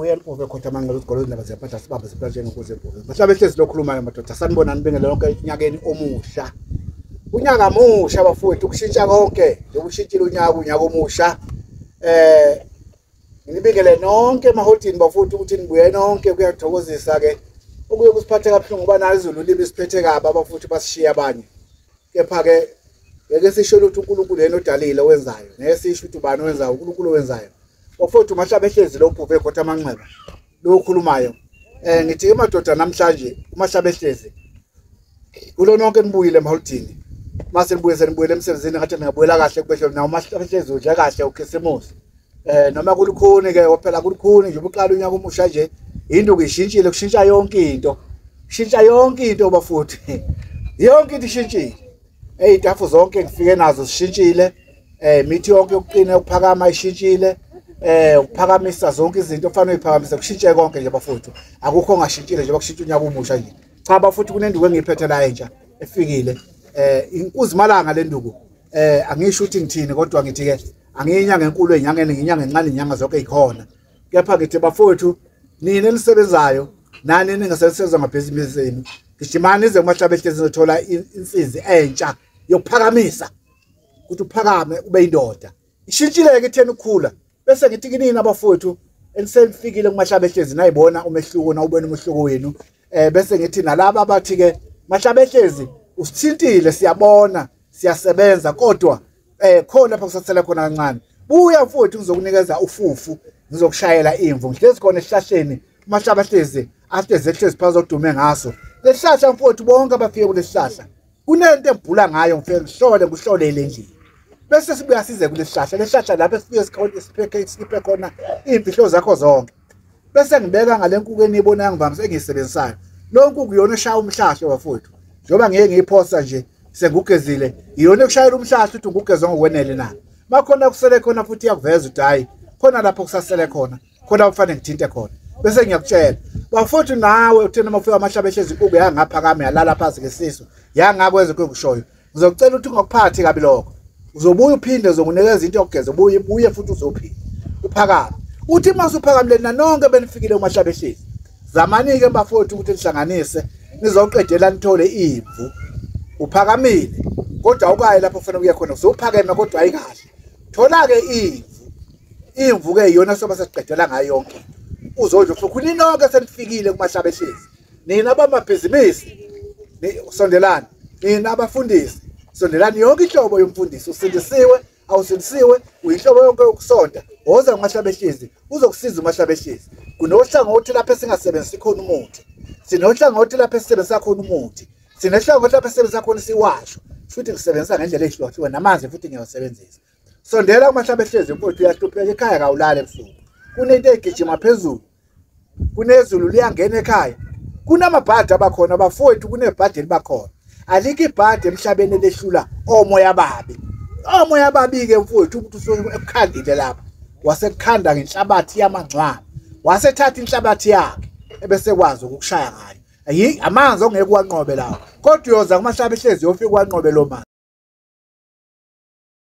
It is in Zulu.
Uyalipove khotha amanqele izigolo izindaba ziyaphatha sibambe siphathe njengenkosi ebhovu. Bahlabe hlezi lokhulumayo madoda, sanibonani bengele lonke enyakeni omusha. Unyaka musha bafowethu, ukushintsha konke, njengokushintshile unyaka, unyaka omusha. Nginibikele nonke emaholidini bafowethu ukuthi nibuye nonke, kuyathokozisa ke. Okuye kusiphathe kabuhlungu ngoba nayo izulu libi siphethe kabi abafuthi basishiya abanye. Kepha ke ngeke sisho ukuthi uNkulunkulu yena odalile owenzayo, ngeke sisho ukuthi ubani owenzayo, uNkulunkulu owenzayo. Bafowethu mahlabe ehlezi lo bhuve khotha amanxeba lo okhulumayo. Ngithi emadoda namhlanje umahlabe ehlezi kulo nonke nibuyile emaholidini. Mase nibuye senibuyele emsebenzini ngathi ningabuyela kahle kubesho nawo umahlabe ehlezi udle kahle uKhisimusi. Noma kulukhuni ke phela kulukhuni nje uqala unyaka omusha nje into kuyishintshile, kushintsha yonke into. Kushintsha yonke into bafowethu. Yonke into ishintshile. Itafu zonke ngifike nazo zishintshile. Imithi yonke yokuqina yokuphakama ishintshile. Ukuphakamisa zonke izinto ofanele uyiphakamise kushintshe konke nje bafowethu. Akukho ongashintshile nje bakushintsha unyaka omusha nje. Cha bafowethu kunenduku engiyiphethe la entsha efikile. Inkuzimalanga le nduku. Angisho ukuthi ngithini kodwa ngithi ke angiyinyanga enkulu enyangeni, nginyanga encane, inyanga zonke ikhona. Kepha ngithi bafowethu nina enisebenzayo nani ningasebenza ngamabhizinisi enu, gijimani nize kumahlabe ehlezi nizothola insizi entsha yokuphakamisa ukuthi uphakame ube indoda. Ishintshile-ke itheni ukukhula. Bese ngithi kinina abafowethu enisefikile kumahlabe ehlezi nayibona umehluko, nawubona umehluko wenu. Bese ngithi nalaba abathi ke mahlabe ehlezi usithintile, siyabona siyasebenza kodwa khona lapha kusathela khona kancane. Buya mfowethu ngizokunikeza ufufu, ngizokushayela imvu. Ngihlezi khona esihlahleni umahlaba ehlezi ahlezi ehlezi phansi odume ngaso. Lesihlahla mfowethu bonke abafike kulesihlahla kunento embhula ngayo, ngifike ngihlole ngihlolele endlini. Bese sibuya size kulesihlahla, lesihlahla lapho esifike sipheke sikhiphe khona imfihlo zakho zonke. Bese ngibeka ngale nkuku eniyibonayo ngivamise engiyisebenzisayo. Lo nkuku iyona eshaya umhlahlo bafowethu. Njengoba ngeke ngiyiphosa nje sengugezile, iyona ekushayela umhlahlo ukuthi ngugezwe ngokwenele na. Makhona kusele khona futhi iyakuveza ukuthi hayi khona lapho kusasele khona, khona kufanele ngithinte khona. Bese ngiyakutshela bafowethu, nawe uthena mafika amahlabe ehlezi inkuku yangaphakama yalala phansi ngesisu yangakwenza okushoyo. Ngizocela ukuthi ungakuphathi kabi lokho. Uzobuya uphinde uzokunikeza into yokugeza, ubuye ubuye futhi uzophinda uphakame. Uthi mase uphakamile na nonke benifikile umahlabe ehlezi, zamani-ke bafowethu ukuthi nihlanganise nizoqedela nithole imvu. Uphakamile kodwa awukayi lapho ufuna ukuya khona, usuphakeme kodwa ayikahle. Thola-ke imvu, imvu-ke iyona soba sesiqedela ngayo yonke into. Uzodla ufuku ninonke senifikile kumahlabe ehlezi. Nina abamabhizinisi sondelani, nina abafundisi sondelani, yonke inhlobo yomfundisi usindisiwe awusindisiwe, uyinhlobo yonke yokusonta, woza kumahlabe ehlezi uzokusiza umahlabe ehlezi. Kunohlangothi lapho esingasebenzisi khona umuthi, sinohlangothi lapho esisebenzisa khona umuthi, sinehlangothi lapho esisebenzisa khona isiwasho, futhi ngisebenzisa ngendlela ehlukahlukene namanzi futhi ngiyawasebenzisa. Sondela kumahlabe ehlezi mfowethu, uyahlupheka ekhaya kawulali ebusuku, kunento egijima phezulu, kunezulu liyangena ekhaya, kunamabhadi abakhona bafowethu, kunebhadi elibakhona. Alikho ibhadi emhlabeni elehlula omoya babi. Omoya babi-ke mfowethu ukuthi usuke ekukhandile lapha, wasekukhanda ngenhlabathi yamangcwaba, wasethatha inhlabathi yakhe ebesekwazi ukukushaya ngayo. Amanzi ongeke uwanqobe lawo, kodwa uyoza kumahlabe ehlezi uyofika uwanqobe lo manzi.